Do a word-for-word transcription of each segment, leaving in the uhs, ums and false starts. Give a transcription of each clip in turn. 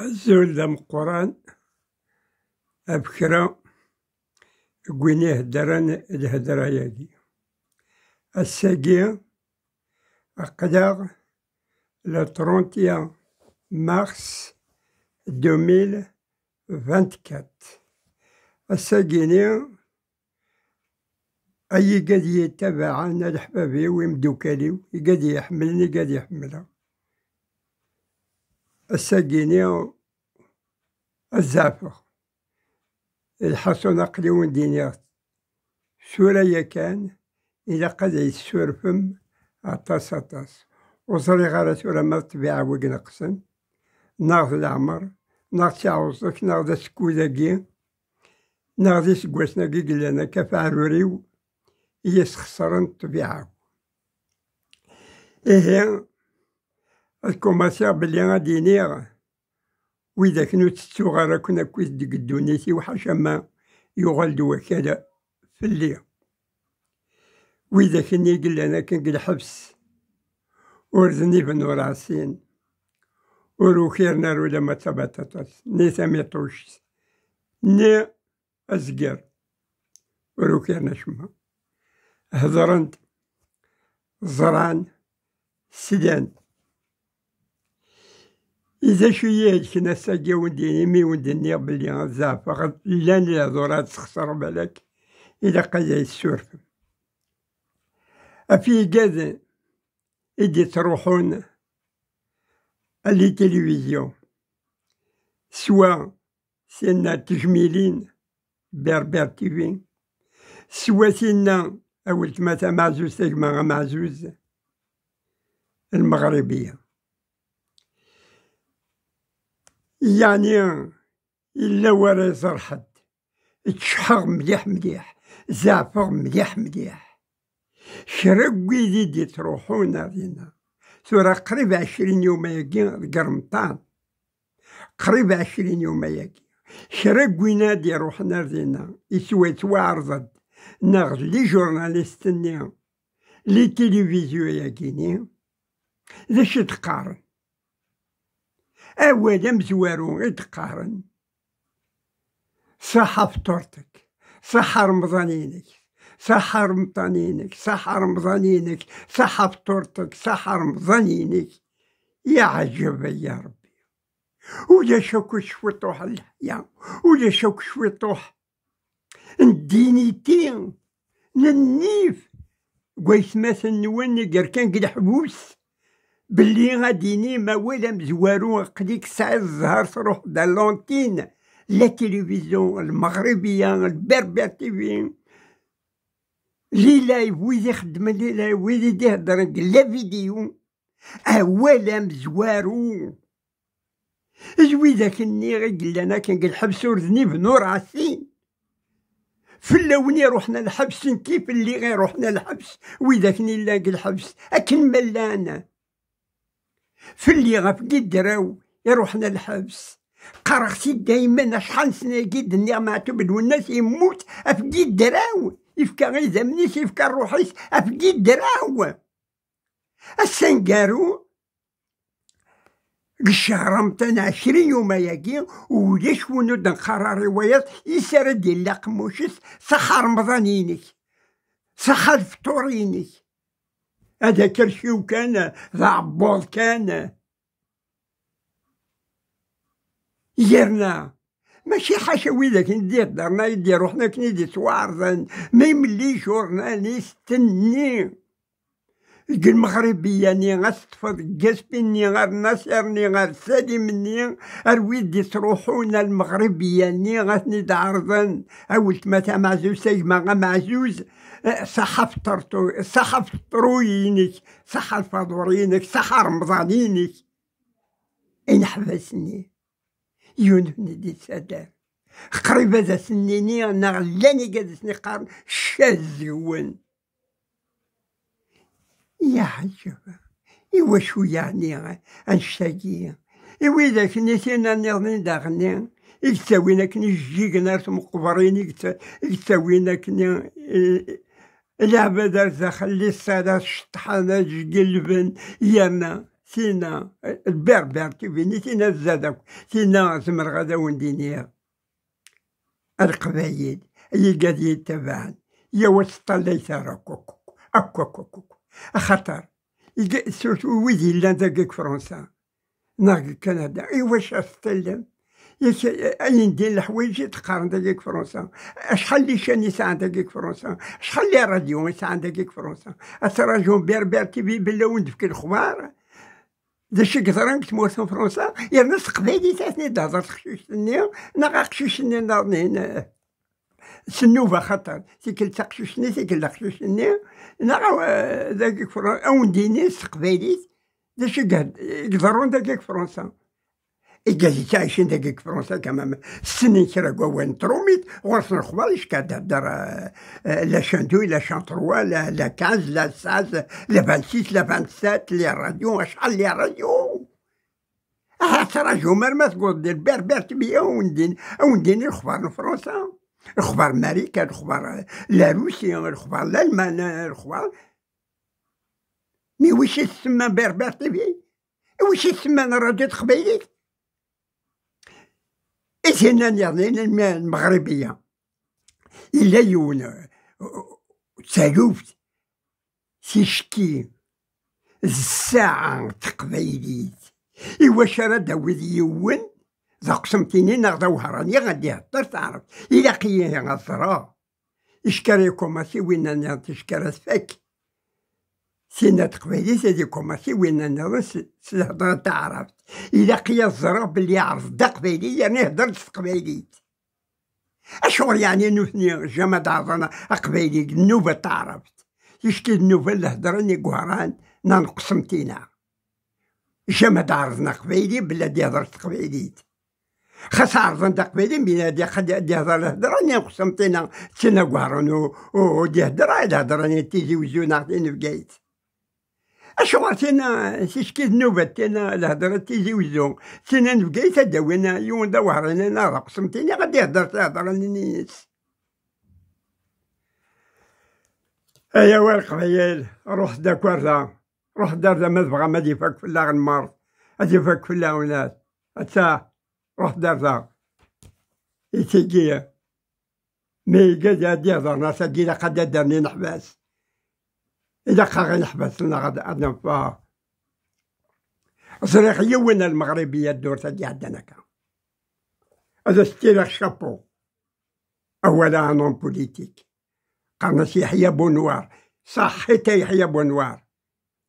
Azul d ameqqran ɣef kra n win iheddren lhedra-agi. Ass-agi, aql-aɣ le trente et un mars deux mille vingt-quatre. Ass-agi-ni, ay igad yettabaɛen, a leḥbab-iw, imdukal-iw, igad yeḥemmlen, igad yeḥemmleɣ. Ass-agi-ni ad zeɛfeɣ. Lḥaṣun, aql-i wen-d-iniɣ tura yakan, ilaq ad yi-tessurfem aṭas, aṭas. Ur ẓriɣ ara tura ma d ṭṭbiɛa-w i ineqsen, neɣ d leɛmer, neɣ d tiɛuẓẓegt, neɣ d asekkud-agi, neɣ d iseggasen-agi i yellan akka ɣef aɛrur-iw i yi-sxeṣren ṭṭbiɛa-w. Ihi, ad kumaṣiɣ belli ad d-iniɣ widak ur ttettuɣ ara akken akkit deg ddunit-iw, ḥaca ma yuɣal-d wakal fell-i. Widak-nni i yellan akken deg lḥebs, ur dniben ur ɛsin, ur ukiren ara ula ma d tabaṭaṭat, ni tamiṭuct, ni azger, ur ukiren acemma. Hedren-d, ẓran, slan. I d acu i yi-helken ass-agi, wen-d-, imi wen-d-nniɣ belli ad zeɛfeɣ, llan lehdur ad sxeṣreɣ balak, ilaq ad ay-tessurfem. Ɣef yigaden i d-ittruḥun à la télévision, swa tinna tejmilin, Berber T V, swa tinna a weltma tameɛzuzt, a gma ameɛzuz, Lmeɣribiya. Yeɛni, yella wara iẓer ḥedd. Ččḥeɣ mliḥ mliḥ, zeɛfeɣ mliḥ mliḥ. Kra n wid i d-ittruḥun ar dinna, tura qrib ɛecrin yuma-agi deg remṭan, qrib ɛecrin yuma-agi, kra n win ad d-iruḥen ar dinna, yettwa-, yettwaɛreḍ-d, neɣ d les journalistes-nni, les télévisions-agi-ni, d acu i d-qqaren? Awal amezwaru i d-qqaren: ṣaḥa fṭuṛt-ik, ṣaḥa remḍan-inek, ṣaḥa remḍan-inek, ṣaḥa remḍan-inek, ṣaḥa fṭuṛt-ik, ṣaḥa remḍan-inek. Yeɛjeb, ay Ṛebbi. Ulac akk cwiṭuḥ n leḥya, ulac akk cwiṭuḥ n ddiniti, n nnif, deg waytmaten-nwen i yerkan deg leḥbus, belli ad d-inim awal amezwaru, aql-ik tesɛiḍ zzher, truḥ-d à l'antenne, la télévision, Lmeɣribiya, Lberber T V, les lives, wid ixeddmen les lives, wid i d-iheddren deg la vidéo, awal amezwaru. D widak-nni i yellan akken deg lḥebs ur dniben ur ɛsin. Fell-awen i ruḥen ɣer lḥebs, nekki fell-i i ruḥen ɣer lḥebs, widak-nni yellan deg lḥebs, akken ma llan. Fell-i ɣef gidra-w i ruḥen ɣer lḥebs. Qqareɣ-t-id daymen, acḥal n sna-agi d-nniɣ Meɛtub Lwennas yemmut ɣef gidra-w, yefka idammen-is, yefka ṛṛuḥ-is ɣef gidra-w. Ass aneggaru, deg ccehṛ amḍin ɛecrin yuma-agi, ulac win ur d-neqqar ara i wayeḍ, is ara d-yella aqemmuc-is, ṣaḥa remḍan-inek, ṣaḥa lefṭur-inek. Ad akerciw kan, d aɛebbuḍ kan. Yerna, mačči ḥaca widak i d-iheddren, i d-iruḥen akken i d-ittwaɛerḍen, même les journalistes-nni deg Lmeɣribiya-nni, ad teṭṭfeḍ deg Gaspini, ar Nasser-nni, ar Salim-nni, ar wid d-ittruḥun ar Lmeɣribiya-nni, ad ten-id-ɛerḍen, a weltma tameɛzuzt, a gma ameɛzuz, eh, ṣaḥa fṭerṭu-, ṣaḥa fṭru-inek, ṣaḥa lfaḍur-inek, ṣaḥa remḍan-inek. Ineḥbas-nni, yiwen ur d-yettader. Qrib ad asen-nini, neɣ llan igad asen-iqqaren: "Ccah deg-wen." Yeɛjeb. Iwacu yeɛni annect-agi? I widak-nni, tinna nniḍen daɣen-nni, i yettawin akken ijeǧǧigen ar tmeqberin, i yetta-, i yettawin akken i, i, leɛbad ar daxel, les salles ceṭṭḥen, ad gelben, yerna Tinna, lberber tibini, tinna zad akk, tinna zemreɣ ad awen-d-iniɣ. A Leqbayel, ay igad yettabaɛen, yaw ur teṭṭalayet ara akk, akk, akk, akk, akk, akk. Axaṭer, iga-, surtout wid yellan dagi deg Fransa, neɣ deg Kanada, i wacu ara teṭṭallem? Yak, ayen din leḥwayeǧ i d-qqaren dagi deg Fransa. Acḥal n lican i sɛan dagi deg Fransa? Acḥal n les radios i sɛan dagi deg Fransa? Ad traǧun Berber T V belli ad wen-d-fken lexbar? D acu i yeḍran deg tmurt n Fransa? Yerna s teqbaylit ad ten-id-tehder teqcict-nni, neɣ aqcic-nni nniḍen, eh, s nnuba, xaṭer tikkelt taqcict-nni, tikkelt aqcic-nni, neɣ, eh, dagi deg Fran-, ad wen-d-inin s teqbaylit d acu i geh-, i iḍerrun dagi deg Fransa. Igad yettɛicin dagi deg Fransa, kamam, ssnen kra n wawal n trumit, ɣur-sen lexbar, iskad hedder, eh, eh, la cent deux, la cent trois, la, la quinze, la seize, la vingt-six, la vingt-sept, les radios, acḥal les radios. Aha, traǧum arma tewweḍ-d Berber T V, a wen-d-in-, a wen-d-inin lexbar n Fransa, lexbar n Marikan, lexbar, eh, la Russie, lexbar n Lalman, eh, lexbar. Mi wic i tsemma Berber T V? Wic i tsemma n radio teqbaylit? I tinna nniḍen, n Lmeɣribiya. Yella yiwen, eh, d taluft, ticki, d ssaɛa n teqbaylit. I wacu ara d-tawiḍ yiwen d aqsemtini neɣ d awehṛani ad d-ihedder taɛrabt? Ilaq-iyi ad ẓreɣ. Ickar ikumasi winna nniḍen, ickar ad tfak. Tinna teqbaylit ad ikumasi winna nniḍen s, s lhedra n taɛrabt. Ilaq-iyi ad ẓreɣ belli iɛreḍ-d aqbayli yerna ihedder s teqbaylit. Acuɣer yeɛni nutni jama d-ɛerḍen aqbayli deg nnuba n taɛrabt? Ticki d nnuba n lhedra n igehren neɣ n uqsemtina. Jama d-ɛerḍen aqbayli belli ad ihder s teqbaylit. Xas ɛerḍen-d aqbayli, mi ad iq-, ad ihder lhedra n uqsemtina, d tin agehren u, u, u d-ihder, lhedra n Tizi Wezzu neɣ tin n Bgayet. Acuɣer tinna, ticki d nnuba tinna, lhedra n Tizi Wezzu, tinna n Bgayet ad d-awin yiwen d awehṛani neɣ d aqsemtini ad d-ihder s lhedra-nni-ines? Ay awal Leqbayel, ruḥet-d akk ar da, ruḥet-d ar da ma tebɣam ad ifak fell-aɣ lmerḍ, ad ifak fell-aɣ unat. Atta, ruḥet-d ar da. I tigi, mi igad ad d-ihder nas-agi ilaq ad d-adren ineḥbas. Ilaq-aɣ ineḥbas-nneɣ ad, ad neffeɣ. Ẓriɣ yiwen Lmeɣribi a ddurt-agi iɛeddan akka. Ad as-tiriɣ chapeau. Awal-a un homme politique. Qqaren-as Yeḥya Bunwar. Ṣaḥḥit a Yeḥya Bunwar.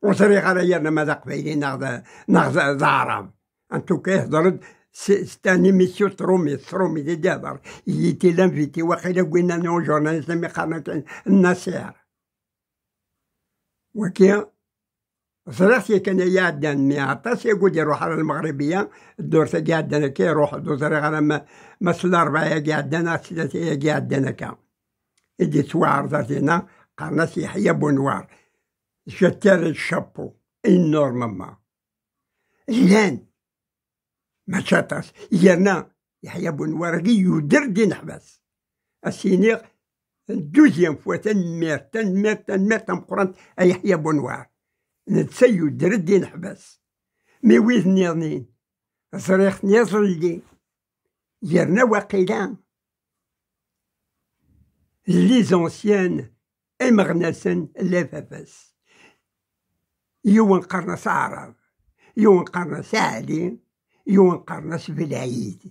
Ur ẓriɣ ara yerna ma d aqbayli neɣ d, neɣ d, d aɛrab. En tout cas, ihder-d s, c'est un émission trumit, trumit i d-ihder. Il était l'invité, waqila n winna n ujournaliste mi qqaren akken Nasir. Waki, ẓriɣ-t yakan ay iɛeddan, mi aṭas yagud iruḥ ar Lmeɣribiya, ddurt-agi iɛeddan akka iruḥ-d, ur ẓriɣ ara ma, ma s Larebɛa-agi iɛeddan, neɣ s Tlata-agi iɛeddan akka. I d-yettwaɛreḍ ar dinna, qqaren-as Yeḥya Bunwar. Je tire le chapeau, énormément. Llan, mačči aṭas, yerna Yeḥya Bunwar-agi yuder-d ineḥbas. Ad s-iniɣ, deuxième fois, tanemmirt, tanemmirt, tanemmirt tameqqrant a Yeḥya Bunwar. Netta yuder-d ineḥbas. Mi wid nniḍen, ẓriɣ-ten iḍelli. Yerna waqila, les anciens, imeɣnasen, les Fafas. Yiwen qqaren-as Aɛrab, yiwen qqaren-as Ɛli, yiwen qqaren-as Belɛid.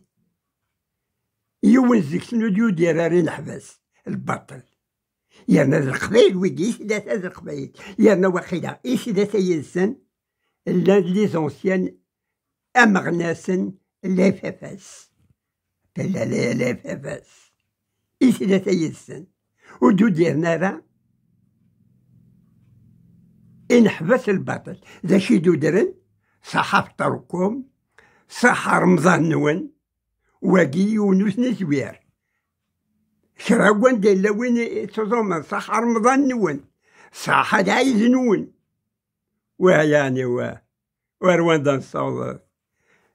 Yiwen deg-sen ur d-yudir ara ineḥbas, lbaṭel. Yerna d Leqbayel wigi, i tlata d Leqbayel. Yerna waqila, i tlata yid-sen, llan les anciens, ameɣnasen, les Fafas. Tella les, les Fafas. I tlata yid-sen. Ur d-udiren ara ineḥbas lbaṭel. D acu i d-udren? Ṣaḥa fṭerkum, ṣaḥa Remḍan-nwen, wagi yiwen ur ten-izwir. Kra n wanda yella win i tuẓumen, ṣaḥa Remḍan-nwen, ṣaḥa lɛid-nwen. Wah, yeɛni wah, war wanda nessaweḍ.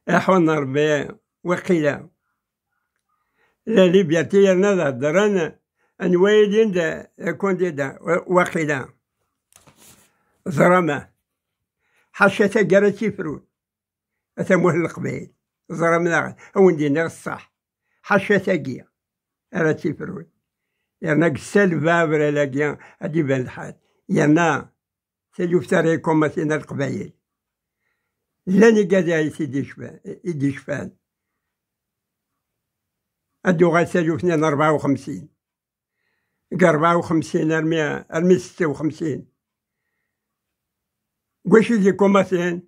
Iḥun Rebbi, waqila. La liberté yerna ad heddren, anwa yilin d, d kandida, wa-, waqila. Ẓram, Ḥaca tagi ara tt-ifrun. A tamurt n Leqbayel, ẓram daɣen, a wen-d-iniɣ ṣṣeḥ. Ḥaca tagi ara tt-ifrun. Yerna deg ssalba abrid-agi ad d-iban lḥal. Yerna taluft ara ikumasin a Leqbayel. Llan igad i t-id-yecfan, i d-yecfan. Ad d-uɣal taluft-nni n rebɛa u xemsin. Deg rebɛa u xemsin armi, armi setta u xemsin. Deg wacu i d-ikumasin?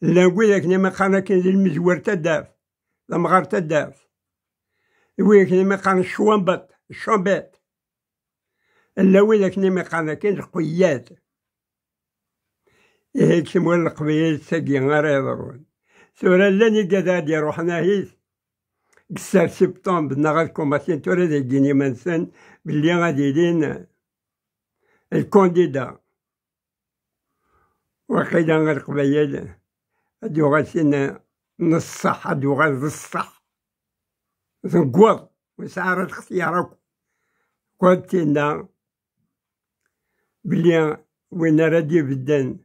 Llan wid akken i mi qqaren akken di lmezwer taddart, d amɣar taddart. D wid akken i mi qqaren ccwambeṭ, ccambeṭ. Llan wid akken i mi qqaren akken lqeyyad. Ihi deg tmura n Leqbayel d tagi ara yeḍrun. Tura llan igad ad d-iruḥen ahit deg sser septembre neɣ ad kumasin tura ad heggin iman-nsen belli ad ilin lkandida. Waqila a Leqbayel ad yuɣal tin n ṣṣeḥ, ad yuɣal d ṣṣeḥ. Teggeḍ, ur yesɛi ara lextyar akk. Kul tinna belli win ara d-ibedden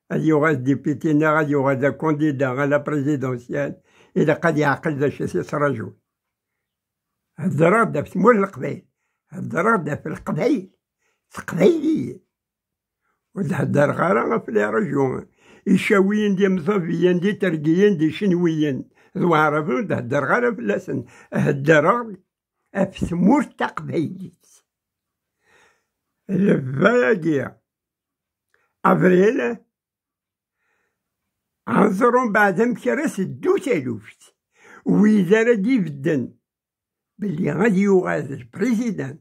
ad yuɣal d député neɣ ad yuɣal d akandida à la présidentielle, ilaq ad yeɛqel d acu i t-yettraǧun. Heddreɣ-d ɣef tmurt n Leqbayel, heddreɣ-d ɣef Leqbayel, s teqbayliyin. Ur d-heddreɣ ara ɣef les régions, icawiyen d imẓabiyen d itergiyen d icenwiyen d waɛraben, ur d-heddreɣ ara fell-asen. Heddreɣ-d ɣef tmurt taqbaylit. Lebba-agi, abril, ad ẓrun beɛd amek ara teddu taluft. Wid ara d-ibedden belli ad yuɣal d lprésident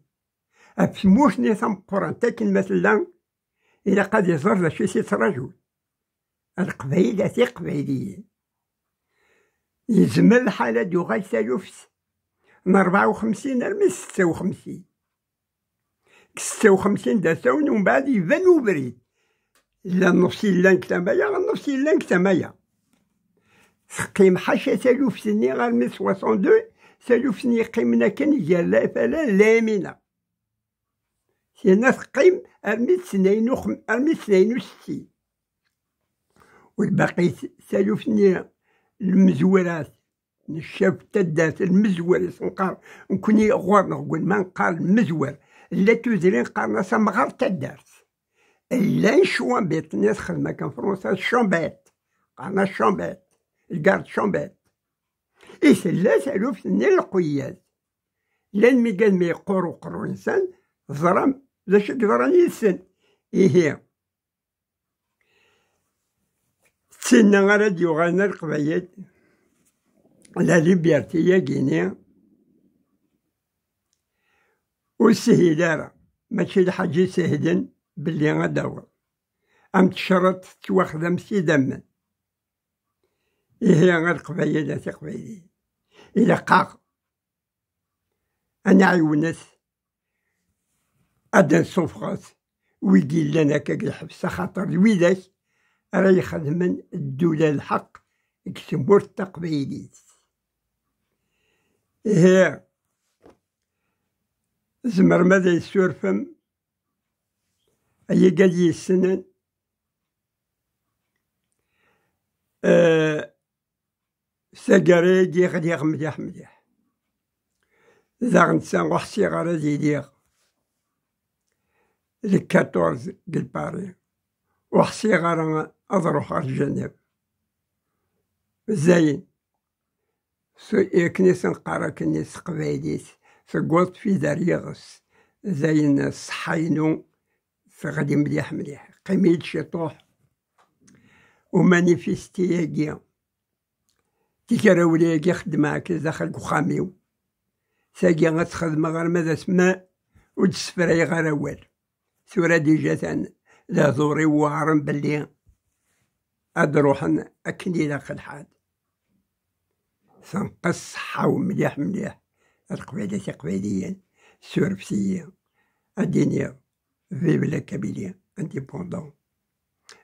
ɣef tmurt-nni tameqqrant akken ma tella, ilaq ad iẓer d acu i t-yettraǧun. A Leqbayel, a Tiqbayliyin. Yezmer lḥal ad d-tuɣal taluft n rebɛa u xemsin armi d setta u xemsin. Deg setta u xemsin d asawen, umbeɛd iban ubrid. Llan nnefs yellan deg tama-ya, nnefs yellan deg tama-ya. Teqqim ḥaca taluft-nni armi d soixante-deux, taluft-nni yeqqimen akken gar Lafala d Lamina. Tinna teqqim armi d tnayen u xem-, armi d tnayen u settin. U lbaqi t-, taluft-nni n lmezwura, n ccaf n taddart, lmezwer i s-nqqar, nekkni ɣur-neɣ deg ma nqqar lmezwer, llan tudrin qqaren-as amɣar n taddart. Llan ccwambiṭ-nni txedm akken Fransa, ccambeṭ, qqaren-as ccambeṭ, lgarde ccambeṭ. I tella taluft-nni n lqeyyad. Llan mi gad mi yeqqur uqerruy-nsen, teẓram d acu i yeḍran yid-sen. Ihi, d tinna ara d-yuɣalen ar Leqbayel, la liberté-yagi-ni ur teshil ara, mačči d lḥaǧa isehlen belli ad d-taweḍ. Am tecreḍt tettwaxdam s idammen. Ihi a Leqbayel, a Tiqbayliyin, ilaq-aɣ ad nɛiwnet, ad d-nessufɣet wid yellan akka deg lḥebs, axaṭer d widak ara ixedmen ddula n lḥeqq deg tmurt taqbaylit. Ihi, tzemrem ad yi-tessurfem, ay igad yessnen, eh, taggara-agi ɣliɣ mliḥ mliḥ. Daɣ netta ur ḥṣiɣ ara ad iliɣ le quatorze deg Lpari. Ur ḥṣiɣ ara ad ruḥeɣ ar Genève. Dayen, s-, akken i s-nqqar akken s teqbaylit, tegguḍ tfida ar yiɣes. Dayen ṣṣeḥḥa-inu teɣli mliḥ mliḥ. Qqim-iyi-d ciṭuḥ. Umanifesti-agi, tikarawli-agi xeddmeɣ akka daxel deg uxxam-iw. Tagi ad tt-xedmeɣ arma d asma ur d-ssefrayeɣ ara awal. Tura dija atan lehdur-iw weɛren belli ad ruḥen akken ilaq lḥal. Tenqes ṣṣeḥḥa-w mliḥ mliḥ. A Leqbayel, a Tiqbayliyin, surfet-iyi. Ad d-iniɣ, vive la Kabylie indépendant.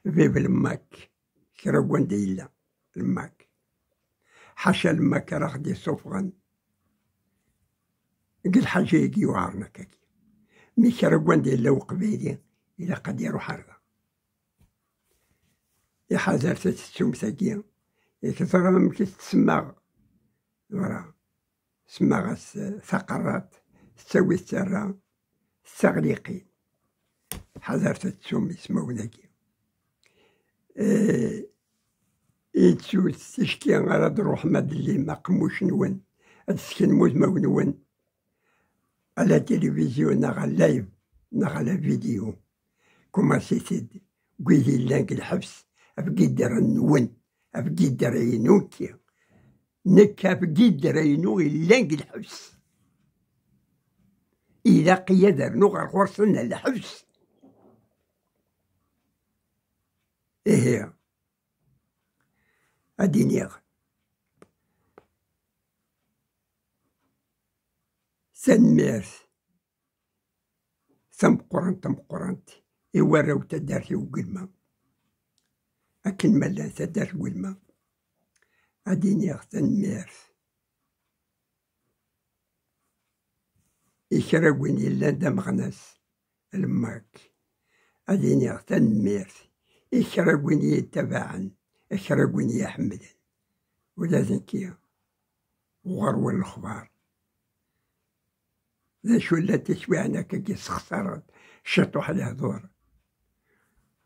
Vive le MAK. Kra n wanda yella le MAK. Ḥaca le MAK ara ɣ-d-isuffɣen deg lḥaǧa-agi yuɛren akkagi. Mi kra n wanda yella uqbayli, ilaq ad iruḥ ar da. Iḥader tatettumt-agi, i teẓra amek i tettsemmaɣ. Tura, semmaɣ-as taqerrat, tettawi tettarra, tettaɣliqi. Ḥader tatettum ismawen-agi. Eh, ittu ticki ara d-ruḥem ad d-llim aqemmuc-nwen, ad d-teskenmu udmawen-nwen, à la télévision neɣ à live neɣ à la vidéo. Kumasit-d wid yellan deg lḥebs ɣef yiddren-nwen, ɣef yiddren-inu nekki. Nekk ɣef yiddren-inu yellan deg lḥebs. Ilaq-iyi ad rnuɣ ɣer ɣur-sen ar lḥebs. Ihi, ad d-iniɣ tanemmirt tameqqrant, tameqqrant i warraw n taddart n Ugelma. Akken ma llan taddart n Ugelma, ad d-iniɣ tanemmirt i kra n win yellan d ameɣnas, lemmak. Ad iniɣ tanemmirt i kra n win i yi-ttabaɛen, i kra n win i yi-iḥemmlen. Ula d nekki, ɣur-wen lexbar. D acu llan tiswiɛin akka i yessexṣaren ciṭuḥ lehdur.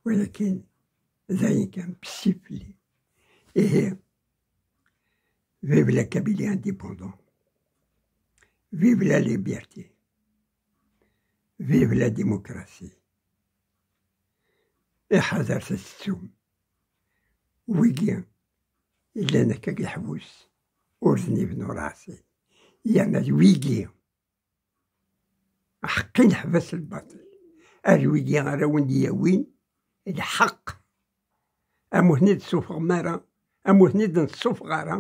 Walakin d ayen kan, bessi fell-i. Ihi, vive la Kabylie indépendante. Vive la liberté. Vive la démocratie. Iḥader tasettum. Wigi yellan akka deg leḥbus, ur zniben ur ɛṣin. Yerna d wigi, ḥeqqi neḥbes lbaṭel. Ar wigi ara wen-d-yawin lḥeqq. Am ur ten-id-ssuffɣem ara, am ur ten-id-nessuffeɣ ara,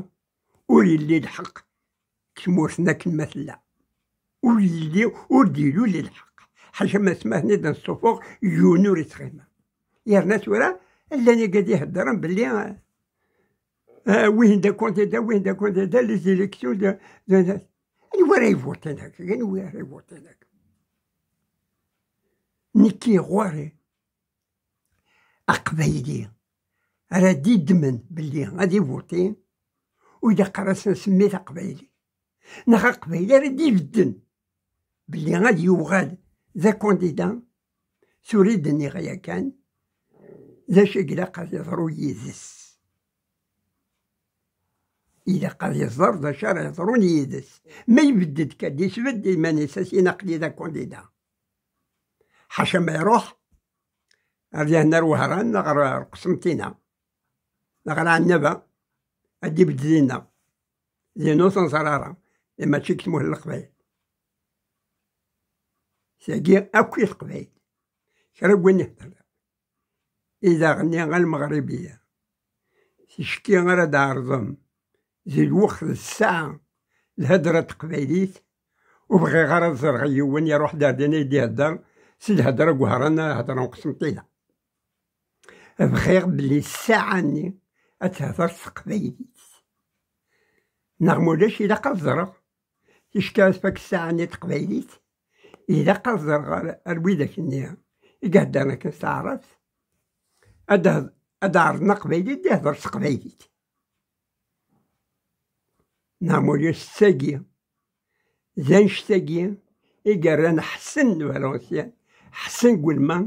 ur yelli lḥeqq deg tmurt-nni akken ma tella. Ur yelli, ur d-ilul lḥeqq. Ḥaca ma s-, ma ten-id-nessuffeɣ, yiwen ur ittɣima. Yerna tura, llan igad iheddren belli, ah, ah, wihin d akandida, wihin d akandida, les élections de, de, de. Anwa ara ivuṭin akka? Anwa ara ivuṭin akka? Nekki ɣur-i aqbayli ara d-iddmen belli ad ivuṭi, ur ilaq ara ad s-nsemmi d aqbayli. Neɣ aqbayli ara d-ibedden belli ad yuɣal d akandida. Tura i d-nniɣ yakan d acu i ilaq ad yeḍru yid-s. Ilaq ad iẓer d acu ara yeḍrun yid-s. Ma ibedd-d kan, isbedd iman-is, as-in aql-i d akandida. Ḥaca ma iruḥ ar dihen ar Wehran neɣ ar Qsenṭina neɣ ar Ɛennaba, ad d-ibedd dinna. Din ur t-nẓer ara, i mačči deg tmurt n Leqbayel. Tagi akk i Leqbayel. Kra n win ihedren i daɣen-nni a Lmeɣribiya. Ticki ara d-ɛerḍem di lweqt d ssaɛa lhedra n teqbaylit, ur bɣiɣ ara ad ẓreɣ yiwen iruḥ-d ar din i d-ihedder s lhedra n Wehran, lhedra n Qsenṭina. Bɣiɣ belli ssaɛa-nni ad tehder s teqbaylit. Neɣ ma ulac, ilaq ad ẓreɣ ticki ad tfak ssaɛa-nni n teqbaylit, ilaq ad ẓreɣ ar, ar widak-nni i iheddren akken s taɛrabt, ad d-, ad d-ɛerḍen aqbayli, ad d-ihder s teqbaylit. Neɣ ma ulac, s tagi, d annect-agi i yerran Ḥsen Valenciennes, Ḥsen Guelma,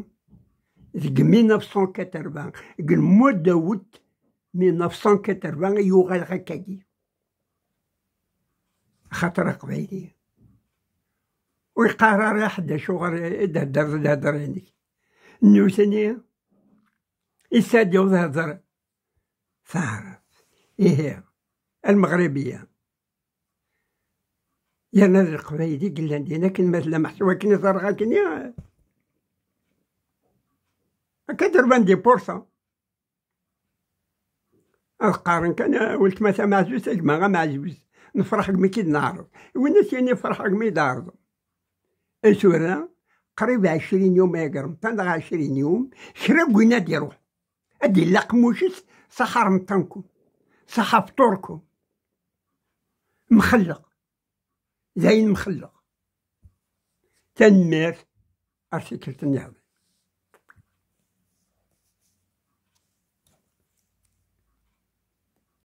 deg mille neuf cent quatre-vingts, deg le mois d'août mille neuf cent quatre-vingts i yuɣal ɣer akkagi. Axaṭer aqbayli ur yeqqar ara i ḥedd acuɣer i d-theddreḍ lhedra-inek. Nutni, isad-iw d-hedder taɛrabt. Ihi, a Lmeɣribiya. Yerna d Leqbayel i yellan din akken ma tella, meḥsub akken i ẓerreɣ akken i, akka d quatre-vingt-dix pour cent. Ad qqaren kan, "A weltma tameɛzuzt, a gma ameɛzuz, nefreḥ deg mi k-id-neɛreḍ." Win ad s-yini, "Ferḥeɣ deg mi d-tɛerḍem." I tura, qrib ɛecrin yum ay igrem, tan neɣ ɛecrin yum, kra n win ad d-iruḥ, ad d-ilaq aqemmuc-is, ṣaḥa remṭankum, ṣaḥa fṭurkum. Mxelleɣ. D ayen mxelleɣ. Tanemmirt, ar tikkelt nniḍen.